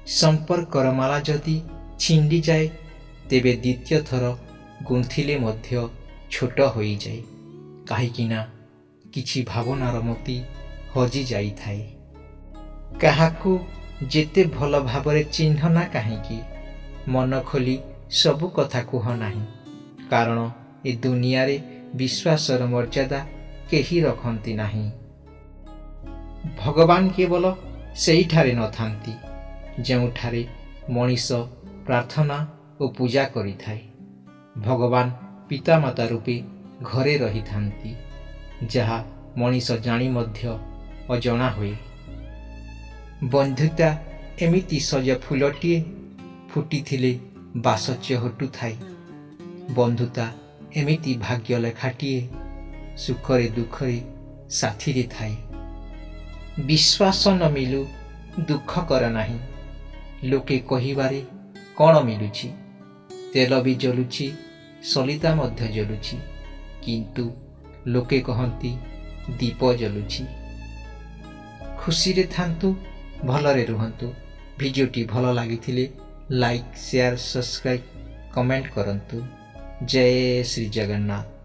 ସମ୍ପର୍କର ମାଳା ଯଦି ଛିଣ୍ଡିଯାଏ, ତେବେ ଦ୍ୱିତୀୟ ଥର ଗୁନ୍ଥିଲେ ମଧ୍ୟ ଛୋଟ ହୋଇଯାଏ, କାହିଁକିନା କିଛି ଭାବନାର ମୋତି ହଜି ଯାଇଥାଏ। କାହାକୁ ଯେତେ ଭଲ ଭାବରେ ଚିହ୍ନ ନା କାହିଁକି, ମନ ଖୋଲି ସବୁ କଥା କୁହ ନାହିଁ, କାରଣ ଏ ଦୁନିଆରେ ବିଶ୍ୱାସର ମର୍ଯ୍ୟାଦା କେହି ରଖନ୍ତି ନାହିଁ। ଭଗବାନ କେବଳ ସେଇଠାରେ ନଥାନ୍ତି ଯେଉଁଠାରେ ମଣିଷ ପ୍ରାର୍ଥନା ଓ ପୂଜା କରିଥାଏ। ଭଗବାନ ପିତାମାତା ରୂପେ ଘରେ ରହିଥାନ୍ତି, ଯାହା ମଣିଷ ଜାଣି ମଧ୍ୟ ଅଜଣା ହୁଏ। ବନ୍ଧୁତା ଏମିତି ସଜ ଫୁଲଟିଏ, ଫୁଟିଥିଲେ ବାସ ଚହଟୁଥାଏ। ବନ୍ଧୁତା ଏମିତି ଭାଗ୍ୟ ଲେଖାଟିଏ, ସୁଖରେ ଦୁଃଖରେ ସାଥିରେ ଥାଏ। ବିଶ୍ୱାସ ନ ମିଲୁ ଦୁଃଖ କର ନାହିଁ, ଲୋକେ କହିବାରେ କ'ଣ ମିଳୁଛି? ତେଲ ବି ଜଳୁଛି, ସଳିତା ମଧ୍ୟ ଜଳୁଛି, କିନ୍ତୁ ଲୋକେ କହନ୍ତି ଦୀପ ଜଳୁଛି। ଖୁସିରେ ଥାନ୍ତୁ, ଭଲରେ ରୁହନ୍ତୁ। ଭିଡ଼ିଓଟି ଭଲ ଲାଗିଥିଲେ ଲାଇକ୍, ସେୟାର, ସବସ୍କ୍ରାଇବ୍, କମେଣ୍ଟ କରନ୍ତୁ। ଜୟ ଶ୍ରୀ ଜଗନ୍ନାଥ।